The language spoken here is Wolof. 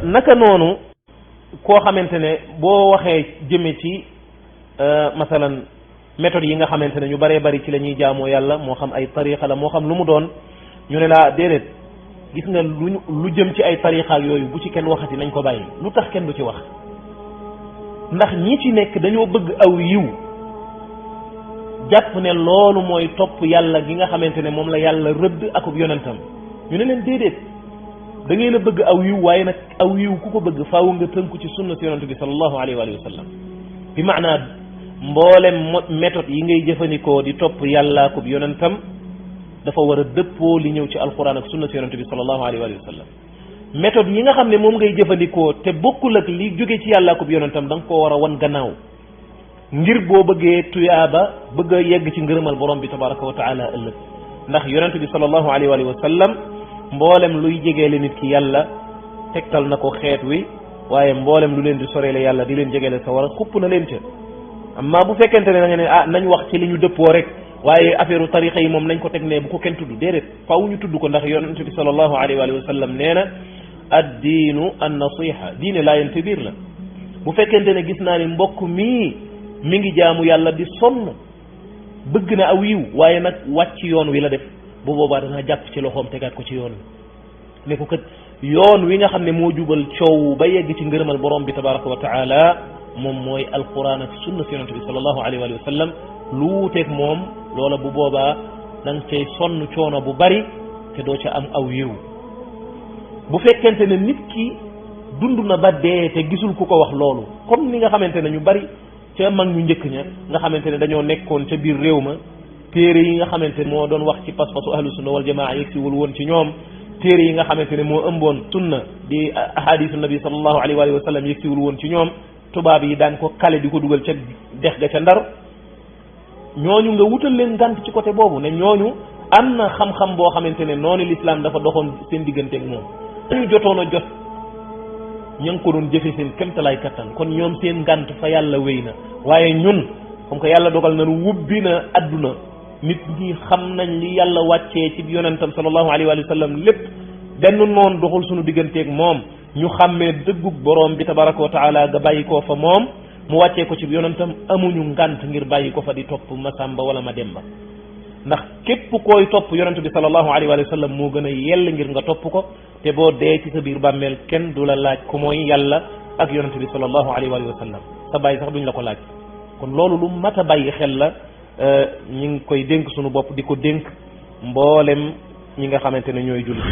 naka noonu koo xamante ne boo waxee jëme ci masalan méthode yi nga xamante ne ñu bëree bëri ci la ñuy jaamoo yàlla moo xam ay tariqa la moo xam lu mu doon ñu ne laa déedéet gis nga lu jëm ci ay tariqa yooyu bu ci kenn waxati nañ ko bàyyi. lu tax kenn du ci wax ndax ñi ci nekk dañoo bëgg aw yiw jàpp ne loolu mooy topp yàlla gi nga xamante ne moom la yàlla rëdd akub yonentam ñu ne leen déedéet da ngeen a bëgg aw yiw waaye nag aw yiw ku ko bëgg faaw nga tënku ci sunna si yonent bi sallallahu alayhi wa sallam bi maanaa mboolem méthode yi ngay jëfandikoo di topp yàlla akub yonentam dafa war a dëppoo li ñëw ci alquran ak sunna si yonent bi sallallahu alayhi wa sallam méthode yi nga xam ne moom ngay jëfandikoo te bokkul ak li jóge ci yàlla akub yonentam da nga koo war a wan gannaaw ngir boo bëggee tuyaaba bëgg a yegg ci ngërëmal borom bi tabaraka wa taala ëllëg ndax yonent bi sallallahu alayhi wa sallam mboolem luy jegeele nit ki yàlla tegtal na ko xeet wi waaye mboolem lu leen di soreele yàlla di leen jegeele sa war a xupp na leen ca amma bu fekkente ne da nga ne nañ wax ci li ñu dëppoo rek waaye affaire tariqa yi moom nañ ko teg ne bu ko kenn tudd déedéet faaw ñu tudd ko ndax yonent bi sallallahu alayhi wa sallam nee na ad diinu an nasiha diine laayante biir la bu fekkente ne gis naa ni mbokk mii mi ngi jaamu yàlla di sonn bëgg na aw yiw waaye nag wàcc yoon wi la def bu boobaa danaa jàpp ci loxoom tegaat ko ci yoon wi ne ko kat yoon wi nga xam ne moo jubal coow ba yegg ci ngërëmal borom bi tabaraka wa taala moom mooy alquran ak sunna si yonent bi sallallahu alayhi wa sallam lu wuuteeg moom loola bu boobaa da nga cay sonn coono bu bari te doo ca am aw yiw bu fekkente ne nit ki dund na ba dee te gisul ku ko wax loolu comme ni nga xamante ne ñu bari ca mag ñu njëkk ña nga xamante ne dañoo nekkoon ca biir réew ma téere yi nga xamante ne moo doon wax ci pas-pasu ahlu sunna wal jamaa yegsiwul woon ci ñoom téere yi nga xamante ne moo ëmboon sunna di ahadisu nabi sallallahu alayhi wa sallam yegsiwul woon ci ñoom tubaab yi daan ko kale di ko dugal ca dex ga ca Ndar ñooñu nga wutal leen ngànt ci côté boobu ne ñooñu am na xam-xam boo xamante ne noonu l'islam dafa doxoon seen digganteeg moom ñu jotoon a jot ña ngi ko doon jëfe seen kémtalaay kattan kon ñoom seen ngànt fa yàlla wéy na waaye ñun comme que yàlla dogal na wubbi na adduna nit ñi xam nañ li yàlla wàccee ci yonentam sallallahu alayhi wa sallam lépp benn noonu doxul suñu digganteeg moom ñu xàmmee dëggug borom bi tabaraka wa taala ga bàyyi koo fa moom mu wàccee ko ci yonentam amuñu ngant ngir bàyyi ko fa di topp Masamba wala Mademba ndax képp koy topp yonent bi sallallahu alayhi wa sallam moo gën a yell ngir nga topp ko te boo dee ci sa biir bàmmeel kenn du la laaj ku mooy yàlla ak yonent bi sallallahu alayhi wa sallam sa bàyyi sax duñ la ko laaj kon loolu lu mat a bàyyi xel la ñi ngi koy dénk suñu bopp di ko dénk mboolem ñi nga xamante ne ñooy jullit